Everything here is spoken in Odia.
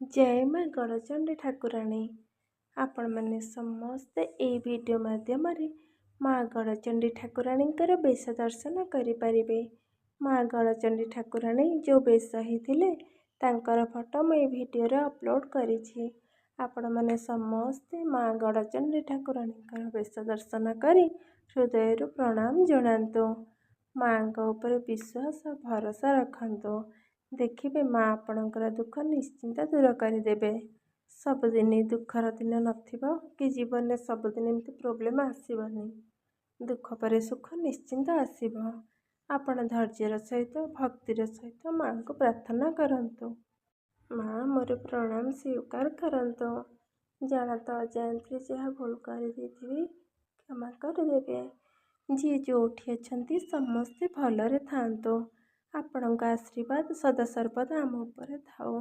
ଜୟ ମା ଗଡ଼ଚଣ୍ଡୀ ଠାକୁରାଣୀ। ଆପଣମାନେ ସମସ୍ତେ ଏଇ ଭିଡ଼ିଓ ମାଧ୍ୟମରେ ମା ଗଡ଼ଚଣ୍ଡୀ ଠାକୁରାଣୀଙ୍କର ବେଶ ଦର୍ଶନ କରିପାରିବେ। ମା ଗଡ଼ଚଣ୍ଡୀ ଠାକୁରାଣୀ ଯେଉଁ ବେଶ ହେଇଥିଲେ, ତାଙ୍କର ଫଟୋ ମୁଁ ଏଇ ଭିଡ଼ିଓରେ ଅପଲୋଡ଼ କରିଛି। ଆପଣମାନେ ସମସ୍ତେ ମା ଗଡ଼ଚଣ୍ଡୀ ଠାକୁରାଣୀଙ୍କର ବେଶ ଦର୍ଶନ କରି ହୃଦୟରୁ ପ୍ରଣାମ ଜଣାନ୍ତୁ। ମାଙ୍କ ଉପରେ ବିଶ୍ୱାସ ଭରସା ରଖନ୍ତୁ, ଦେଖିବେ ମା ଆପଣଙ୍କର ଦୁଃଖ ନିଶ୍ଚିନ୍ତ ଦୂର କରିଦେବେ। ସବୁଦିନ ଦୁଃଖର ଦିନ ନଥିବ କି ଜୀବନରେ ସବୁଦିନ ଏମିତି ପ୍ରୋବ୍ଲେମ୍ ଆସିବନି। ଦୁଃଖ ପରେ ସୁଖ ନିଶ୍ଚିନ୍ତ ଆସିବ। ଆପଣ ଧୈର୍ଯ୍ୟର ସହିତ, ଭକ୍ତିର ସହିତ ମାଙ୍କୁ ପ୍ରାର୍ଥନା କରନ୍ତୁ। ମା ମୋର ପ୍ରଣାମ ସ୍ୱୀକାର କରନ୍ତୁ। ଜାଣତ ଅଜାଣତରେ ଯାହା ଭୁଲ କରିଦେଇଥିବି, କ୍ଷମା କରିଦେବେ। ଯିଏ ଯେଉଁଠି ଅଛନ୍ତି, ସମସ୍ତେ ଭଲରେ ଥାଆନ୍ତୁ। ଆପଣଙ୍କ ଆଶୀର୍ବାଦ ସଦାସର୍ବଦା ଆମ ଉପରେ ଥାଉ।